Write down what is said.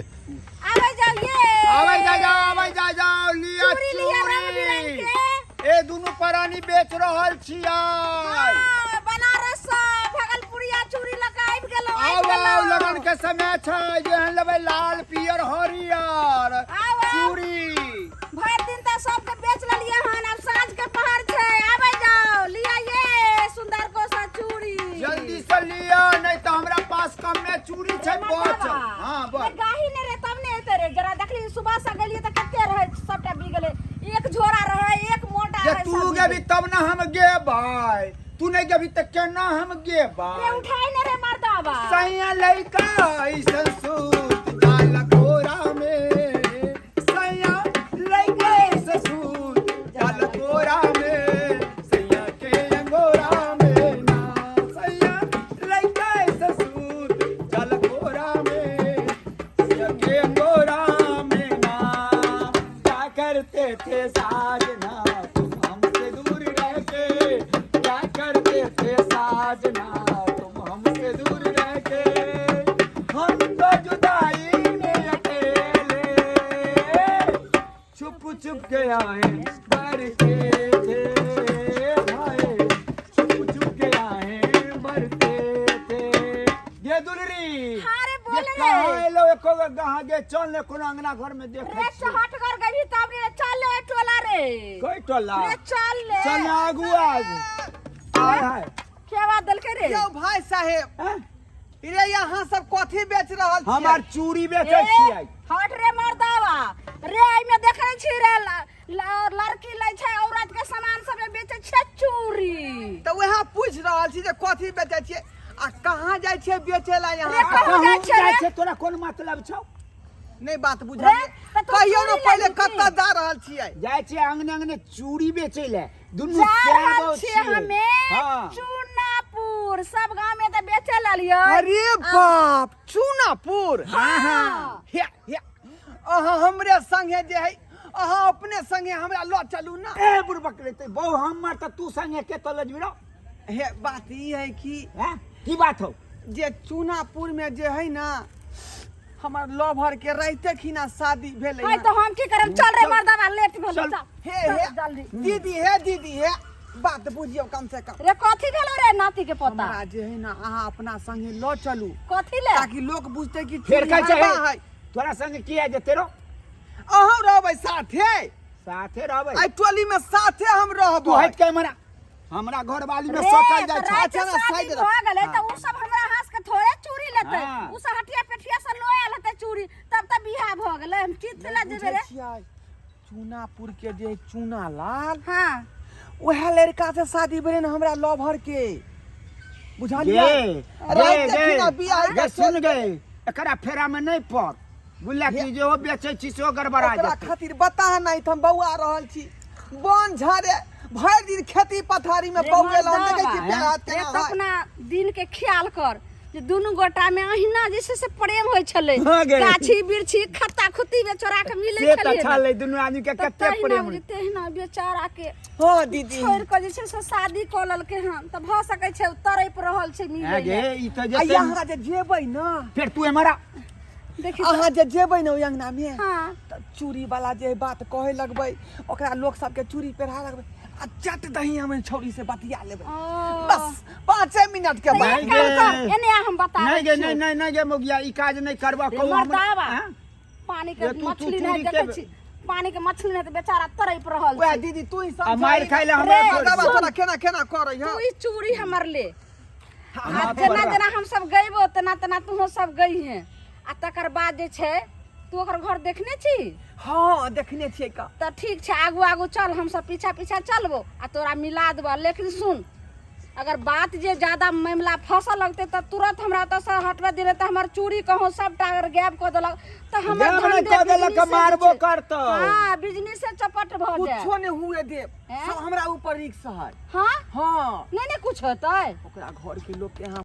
आबै जाओ ये। आबै जा जाओ, आबै जा जाओ, लिया। चूड़ी लिया रंग बिरंग चूड़ी के। ए, दुनू प्राणी बेच रहल छियै। हाँ, बनारस से भागलपुरिया चूड़ी लऽ कऽ आबि गेलहुँ, आबि आउ आउ। गेलहुँ। लगन के समय छै, जेहन लेबै, लाल, पियर, हरियर। आउ, आउ। चूड़ी। भरि दिन तऽ सबके बेच लेलियै हन, आब साँझ के पहर छै। आबै जाओ, लिया ये सुंदर कोसा चूड़ी। जल्दी से लिया, नहीं तो हमरा पास कम में चूड़ी छै बच। हां, बोल। गाही ने रे, तब ने एते रे। जरा देखली, सुबह से गेलियै तऽ कते रहै, सबटा बी गेलै। एक झोरा रहै, एक मोटा जे रहै, तू सब गेबी तब ना हम गेबै। तू नहीं गेबी तऽ केना हम गेबै? रे, उठाइ ने रे मर्दाबा। सैया लइका ऐसन सूत जाल कोरा में, सैया लइका ऐसन सूत जाल कोरा में, सैया के अंगोरा में ना, सैया लइका ऐसन सूत जाल कोरा में, सैया के अंगोरा में ना। क्या करते थे साजना तुम हमसे दूर रह के, क्या करते थे साजना तुम हमसे दूर रह के, हम तो जुदाई में अकेले छुप छुप के आए भरते थे, हाय, छुप छुप के आए भरते थे। ये दुलरी। हाँ रे, बोल ये रे। कहाँ एलो? एको गो गहाँ गे, चल ने कोनो अंगना घर में देखे रे। छियै। चहटगर गई तब रे। चल ले टोला रे। कोई टोला? रे, चल ले। चल आगू आगू, आय हाय। के बात देलकै रे? यौ भाई साहेब। हैं? रे, यहाँ सब कथी बेच रहल छियै? हमार चूड़ी बेचै छियै। हट रे मर्दावा रे, एहिमे देखै छी रे, लड़की लै छै, औरत के सामान सब बेचै छै चूड़ी। तऽ वएह पूछि रहल छी जे कथी बेचै छियै आ कहाँ जाइ छियै बेचै ला रे, यहाँ? कहाँ कहूँ जाइ छै जाइ रे? छै, तोरा कोन मतलब छौ? नहि बात बुझलियै। रे, तऽ तू कहियौ ने चूड़ी पहिले लेबही की? कतऽ जा रहल छियै? जाइ छियै अंगने अंगने चूड़ी बेचै ले, दुनू जा रहल सैबो छियै छियै। हमे। हाँ। चूनापुर, सब गांव में तऽ बेचे ललियै। अरे बाप, चूनापुर? हाँ हाँ। हे हे, अहाँ हमरे संगे जे है, अहाँ अपने संगे हमरा लऽ चलू ना। ए बुड़बक रे, ते बहु हमर तऽ तू संगे के तो लजबी रो? हे, बात ई है कि हैं, की बात हो? जे चूनापुर में जे है ना, हमर लवर के रहते खिना शादी भेलै। है तऽ हम की करब? चल रे मर्दावा, लेट भेलै। चल। चल। हे चल हे जल्दी। दीदी, हे दीदी, हे बात बुझियौ कम से कम। रे, कथी भेलो रे नाती के पोता? हमरा जे है ना, अहाँ अपना संगे लऽ चलू। कथी ले? ताकि लोग बुझते कि फेर चूड़ी कहै छै हरबा है। तोरा संगे किया जेते रो? अहूँ रहबै साथे। साथे रहबै? एहि टोली में साथे हम तू रहबै। हट के मरा, हमरा घरवाली में रे, सटल जाइ तऽ छै। राति अच्छा ना, शादी साइड भऽ गेलै तऽ उ सब हमरा हाथ के थोड़े चूड़ी लेतै। हाँ। उ सब हटिया पेठिया से लऽ आयल हेतै चूड़ी, तब तऽ बियाह भऽ गेलै। हम की ला जेबै रे? बुझै छियै, चूनापुर के जे चूना लाल, हाँ। वएह लड़का से शादी भेलै ने हमरा लवर के, बुझलियै? गे राति गे देखी ना गे बियाह गे, के। सुन गे, एकरा फेरा में नहीं पड़, बुझला कि जे ओ बेचै छी सेहो गड़बड़ा ओकरा जेतै। खातिर बता नहि तऽ हम बौआ रहल छी बन झाड़े, भरि दिन खेती पथारी में रे बौएलहुँ, देखै छी मर्दाबा, पैर हाथ रे केना तऽ है। अपना दिन के ख्याल कर जे दुनू गोटा में अहिना जे छै से प्रेम होइ छलै। हाँ गे। गाछी बिरछी, खत्ता खुत्ती में चोरा के मिलै से तऽ छलियै ने। छलै दुनू आदमी के तऽ कते तहिना प्रेम। बुझी, तहिना बेचारा के हाँ दीदी। छोड़ि कऽ जे छै से शादी कऽ लेलकै हन, तऽ भऽ सकै छै ओ तड़पि रहल छै मिलै गे लए। ई तऽ आ जेतै। यहाँ जे जेबै ने, फेर तू एम्हर आ। देखी। अहाँ जे जेबै ने ओहि अंगना में, हाँ। तऽ चूड़ी वाला जे बात कहै लगबै ओकरा, लोक सबके चूड़ी पहिरा लगबै आ चट दही हम छौड़ी से बतिया लेबै। ओ। बस 5 मिनट के तऽ बाद। एक काम कर, एने आ, हम बताबै नहीं गे। छियौ। नहीं नहीं नहीं गे मोगिया, ई काज नहीं करबा। रे कहू मर्दाबा, हैं? पानी के रे, तू मछली चूड़ी नहीं के देखै छी, पानी के मछली नहीं तऽ बेचारा तड़पि रहल वएह छै। दीदी, तू ही आ मारि खाइ लए रे, हमरा छोड़ि दाबा दे। थोड़ा केना केना करै तू है। ई चूड़ी हमर ले आ हाथ जेना पर जेना हम सब गैबो, तेना तेना तूहो सब गई हैं। आ तकर बाद जे छै, तू ओकर घर देखने छी? हाँ, देखने छियै का। तऽ ठीक छै, आगू आगू चल, हम सब पीछा पीछा चलबो आ तोरा मिला देबो। लेकिन सुन, अगर बात जे ज्यादा मामला फंसऽ लगतै तऽ तुरंत हमरा ओतऽ से हटबे दिले, तऽ हमर चूड़ी कहूँ सबटा अगर गायब कऽ देलक तऽ हमर गायब नहि धंधे कऽ देलक, बिजनेसे मारबो जे छै- करतौ। हाँ, बिजनेस चौपट भऽ जाए। कुछो नहीं हुए देब। हैं? सब हमरा ऊपर रिक्स है। हाँ। हाँ। नहीं नहीं, कुछ होतै? ओकरा घर के लोग के यहाँ